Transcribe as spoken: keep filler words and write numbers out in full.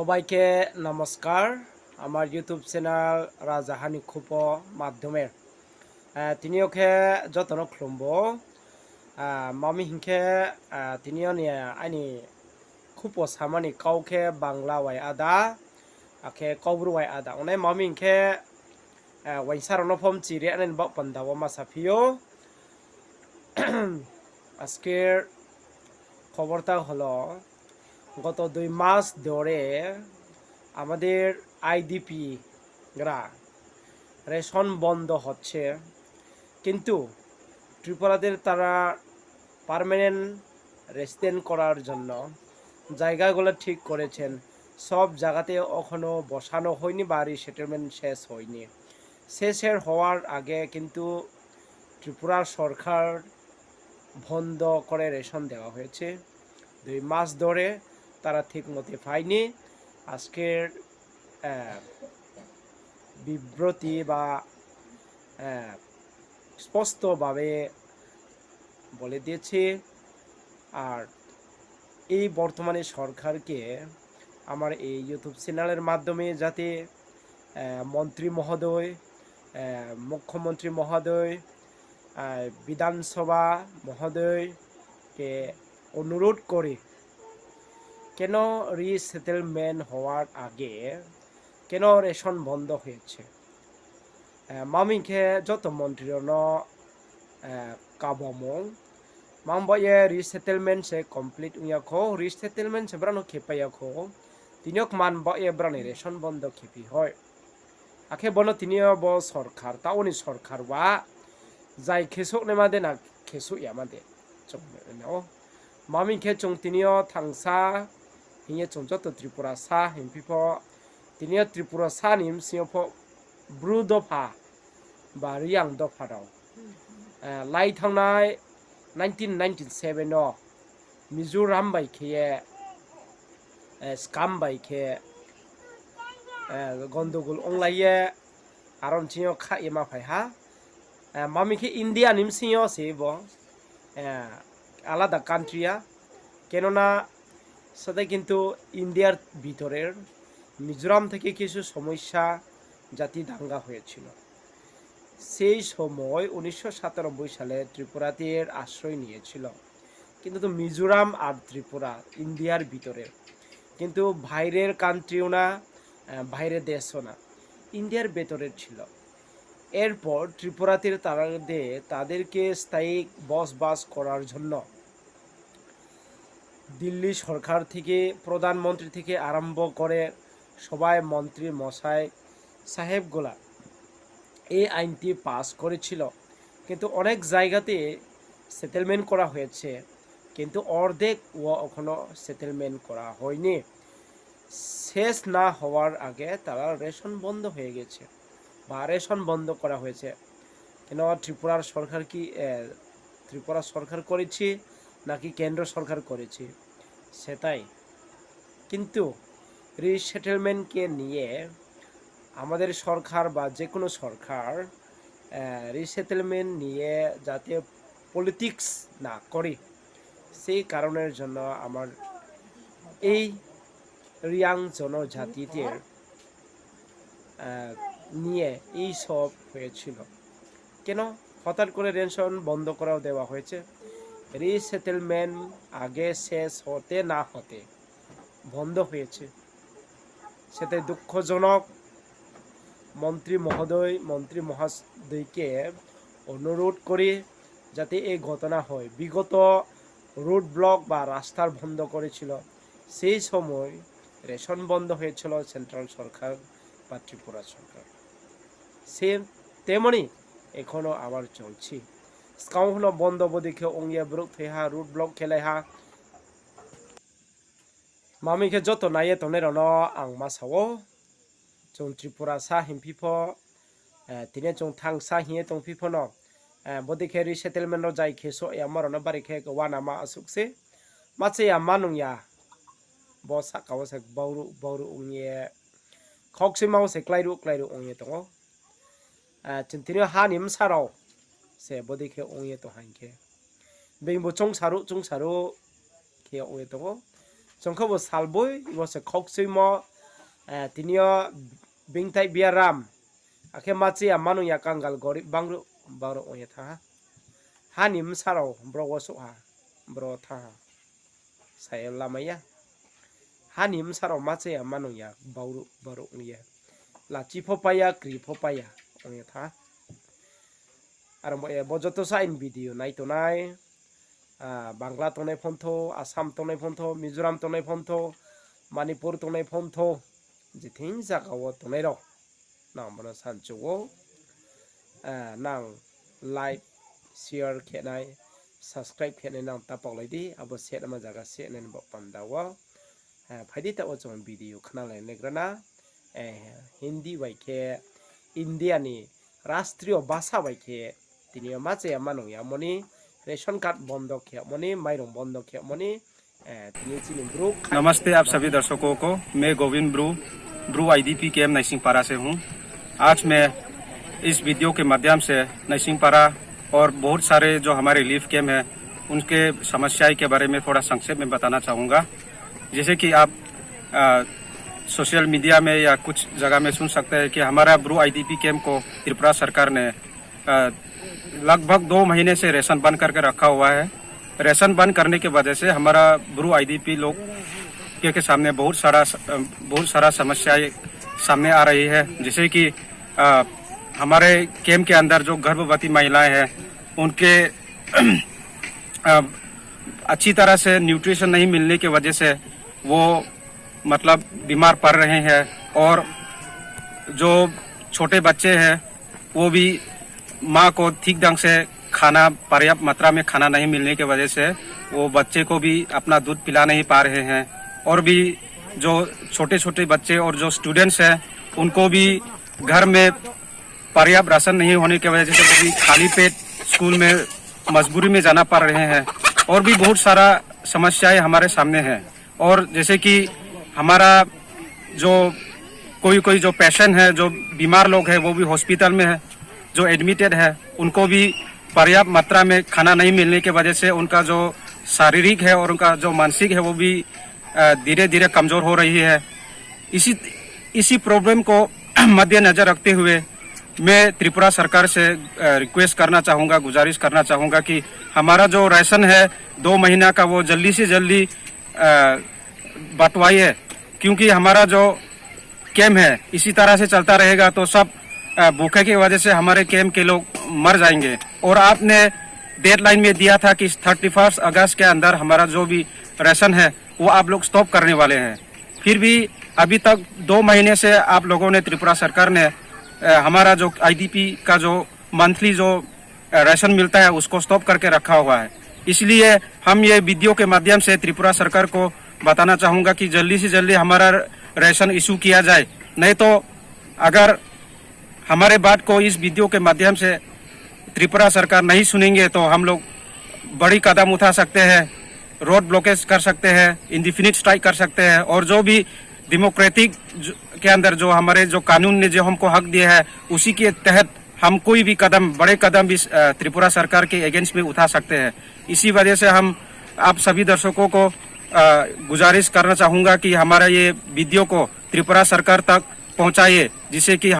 সবাইকে নমস্কার, আমার YouTube channel রাজাহানি খুপো মাধ্যমে। আহ, তিনিও খে যতন খুলুমবো। আহ, মামি হিংখে, আহ, তিনিও ni, আহ, আইনি খুপো সামানি কাউকে বাংলা ওয়াই আদা, আখে কাউব্রু ওয়াই আদা। অনে মামি হিংখে, আহ, ওয়াইনসারনো ফর্ম চিরে আনানি বাক পান্ডাবো মাসা ফিও। আজকের খবরটা হলো, গত দুই মাস ধরে আমাদের আইডিপিরা রেশন বন্ধ হচ্ছে, কিন্তু ত্রিপুরাদের তারা পার্মানেন্ট রেসিডেন্ট করার জন্য জায়গাগুলো ঠিক করেছেন। সব জায়গাতে এখনো বসানো হয়নি বা রিসেটেলমেন্ট শেষ হয়নি। শেষের হওয়ার আগে কিন্তু ত্রিপুরা সরকার বন্ধ করে রেশন দেওয়া হয়েছে। দুই মাস ধরে তারা ঠিক মতে পায়নি। আজকের, আহ, বিবৃতি বা, আহ, স্পষ্টভাবে বলে দিয়েছি। আর এই বর্তমানে সরকারকে আমার এই YouTube চ্যানেলের মাধ্যমে যাতে, আহ, মন্ত্রী মহোদয়, আহ, মুখ্যমন্ত্রী মহোদয়, আহ, বিধানসভা মহোদয়কে অনুরোধ করি, কেন রিসেটেলমেন্ট হওয়ার আগে কেন রেশন বন্ধ হয়েছে? আহ, মামি khe joto মন্ত্রী rao no, আহ, kabomung. Mang baoh ye resettlement se complete ong ya kho, resettlement se brao no khe pai ya kho. Tini yo kman baoh ye brao ni ration bondo khe phi hoi. Akhe bo no tini yo bo sorkar, taoh wo ni sorkar wa, zai khesouh naima de na khesouh yama de. Chung no. Mami khe chung tini yo thangsa hing ye chung joto Tripurasa hing phi pho, tini yo Tripurasa ni bsing yo pho Bru dopha ba Reang dopha rao, eh, lai thanngnai nineteen ninety seven no Mizoram bai khe ye, eh, skam bai khe, eh, gondogol onglai ye, aro bsing yo kha ye ma phai ha. Eh, mami khe India ni bsing yo se bo, eh, আলাদা country ya. কেননা সাথে কিন্তু ইন্ডিয়ার ভিতরের মিজোরাম থেকে কিছু সমস্যা, জাতি দাঙ্গা হয়েছিল। সেই সময় উনিশশো সাতানব্বই সালে ত্রিপুরাতে এর আশ্রয় নিয়েছিল। কিন্তু তো মিজোরাম আর ত্রিপুরা ইন্ডিয়ার ভিতরে, কিন্তু বাইরের কান্ট্রিও না, আহ, বাইরের দেশও না, ইন্ডিয়ার ভেতরে ছিল। এরপর ত্রিপুরাতে তারা দে-, তাদেরকে স্থায়ী বসবাস করার জন্য দিল্লি সরকার থেকে, প্রধানমন্ত্রী থেকে আরম্ভ করে সবাই মন্ত্রী মশাই সাহেবগুলা এই আইনটি পাস করেছিল। কিন্তু অনেক জায়গাতে সেটেলমেন্ট করা হয়েছে, কিন্তু অর্ধেক ও এখনো সেটেলমেন্ট করা হয়নি। শেষ না হওয়ার আগে তারা রেশন বন্ধ হয়ে গেছে বা রেশন বন্ধ করা হয়েছে। কেন ত্রিপুরার সরকার কি, এ, ত্রিপুরা সরকার করেছে নাকি কেন্দ্র সরকার করেছে সেটাই। কিন্তু রিসেটেলমেন্টকে নিয়ে আমাদের সরকার বা যে কোনো সরকার, আহ, রিসেটেলমেন্ট নিয়ে যাতে পলিটিক্স না করে, সেই কারণের জন্য আমার এই রিয়াং জনজাতিদের, আহ, নিয়ে এই সব হয়েছিল। কেন হঠাৎ করে রেশন বন্ধ করাও দেওয়া হয়েছে? রিসেটেলমেন্ট আগে শেষ হতে না হতে বন্ধ হয়েছে। সেটাই দুঃখজনক। মন্ত্রী মহোদয়, মন্ত্রী মহোদয়কে অনুরোধ করি যাতে এই ঘটনা হয়। বিগত রোড ব্লক বা রাস্তার বন্ধ করেছিল, সেই সময় রেশন বন্ধ হয়েছিল সেন্ট্রাল সরকার বা ত্রিপুরা সরকার। সেম তেমনি এখনো আবার চলছে। Skang no bondo bodei khe ong ye brouh thoi ha, road block khe lai ha. Mami khe joto nai ye tongnai rao no ang ma sa ou. Chung Tripurasa hing phi pho, eh, tini chung thangsa hing ye tong phi pho no, eh, bodei khe resettlement rao jai khe souh yamo rao no bari khe uanama asuh se. Ma che ya ma nung ya. Bo sahka wo se bauruh bauruh ong ye, khoksoima wo se kláiruh kláiruh ong ye tong ou. Ah, chini tini ha ni bsa rao se bodei khe ong ye tong ha hing khe. Being bo chungsaruh chungsaruh khe ong ye tong ou. Chung khe bo salboi bo se khoksoimo Tini yo bingthai biaram, akhe ma chaya manung ya kangal gorib bangruh bangruh ong ye thanng ha. Ha ni bsa rao bro wo souh ha, bro thanng ha. Sa ye lamai ya. Ha ni bsa rao ma chaya manung ya bauruh bauruh ong ye, lachi pho pai ya, kri pho pai ya ong ye thanng ha. Are ong ba ye bo joto sa aini video nai tongnai, Bangla tongnai phone thou, Assam tongnai phone thou, Mizoram tongnai phone thou, Manipur tongnai phone thou, je thing zaga wo tongnai rao, nang bo no sanchu ou, nang like, share khe nai, subscribe khe nai nang ta paklai di, abo se nama zaga se nai ni baoh panda wo. Phai di taoh wo chung video khnalai naigra na, Hindi bai khe India ni rastrio bhasha bai khe tini yo ma chaya manung yamo ni, ration card bondo khe yamo ni, mairung bondo khe yamo ni, tini chini bru kha- नमस्ते आप सभी दर्शकों को, मैं Govind Bru, Bru IDP camp Naisingpara से हूँ। आज मैं इस वीडियो के माध्यम से नाइसिंगपारा और बहुत सारे जो हमारे रिलीफ कैंप हैं, उनके समस्याएं के बारे में थोड़ा संक्षेप में बताना चाहूँगा। जैसे कि आप, अ, सोशल मीडिया में या कुछ जगह में सुन सकते हैं कि हमारा ब्रू आईडीपी कैंप को त्रिपुरा सरकार ने, अ, लगभग दो महीने से राशन बंद करके रखा हुआ है। राशन बंद करने के वजह से हमारा ब्रू आईडीपी लोग के, के सामने बहुत सारा स-, अ, बहुत सारा समस्याएं सामने आ रही है। जैसे कि, अ, हमारे कैंप के अंदर जो गर्भवती महिलाएं हैं, उनके, अ, अच्छी तरह से न्यूट्रिशन नहीं मिलने की वजह से वो, मतलब, बीमार पड़ रहे हैं। और जो छोटे बच्चे हैं, वो भी माँ को ठीक ढंग से खाना, पर्याप्त मात्रा में खाना नहीं मिलने की वजह से वो बच्चे को भी अपना दूध पिला नहीं पा रहे हैं। और भी जो छोटे-छोटे बच्चे और जो स्टूडेंट्स हैं, उनको भी घर में पर्याप्त राशन नहीं होने की वजह से वो भी खाली पेट स्कूल में मजबूरी में जाना पड़ रहे हैं। और भी बहुत सारा समस्याएं हमारे सामने हैं। और जैसे कि हमारा जो कोई-कोई जो पेशेंट है, जो बीमार लोग हैं, वो भी हॉस्पिटल में है, जो एडमिटेड है, उनको भी पर्याप्त मात्रा में खाना नहीं मिलने की वजह से उनका जो शारीरिक है और उनका जो मानसिक है, वो भी, अ, धीरे-धीरे कमजोर हो रही है। इसी, इसी प्रॉब्लम को मद्देनजर रखते हुए मैं त्रिपुरा सरकार से, अ, रिक्वेस्ट करना चाहूँगा, गुजारिश करना चाहूँगा कि हमारा जो राशन है दो महीना का, वो जल्दी से जल्दी, अ, बंटवाइए, क्योंकि हमारा जो कैंप है, इसी तरह से चलता रहेगा तो सब, अ, भूखे की वजह से हमारे कैंप के लोग मर जाएंगे। और आपने डेडलाइन में दिया था कि थर्टी फर्स्ट अगस्त के अंदर हमारा जो भी राशन है, वो आप लोग स्टॉप करने वाले हैं। फिर भी अभी तक दो महीने से आप लोगों ने, त्रिपुरा सरकार ने, अ, हमारा जो आईडीपी का जो मंथली जो, अ, राशन मिलता है, उसको स्टॉप करके रखा हुआ है। इसलिए हम ये वीडियो के माध्यम से त्रिपुरा सरकार को बताना चाहूँगा कि जल्दी से जल्दी हमारा राशन इशू किया जाए, नहीं तो अगर हमारे बात को इस वीडियो के माध्यम से त्रिपुरा सरकार नहीं सुनेंगे तो हम लोग बड़ी कदम उठा सकते हैं, रोड ब्लॉकेज कर सकते हैं, इंडेफिनिट स्ट्राइक कर सकते हैं और जो भी डेमोक्रेटिक ज-, के अंदर जो हमारे जो कानून ने जो हमको हक दिया है, उसी के तहत हम कोई भी कदम, बड़े कदम भी, अ, त्रिपुरा सरकार के अगेंस्ट में उठा सकते हैं। इसी वजह से हम आप सभी दर्शकों को, अ, गुजारिश करना चाहूँगा कि हमारा ये वीडियो को त्रिपुरा सरकार तक पहुँचाइए, जिससे कि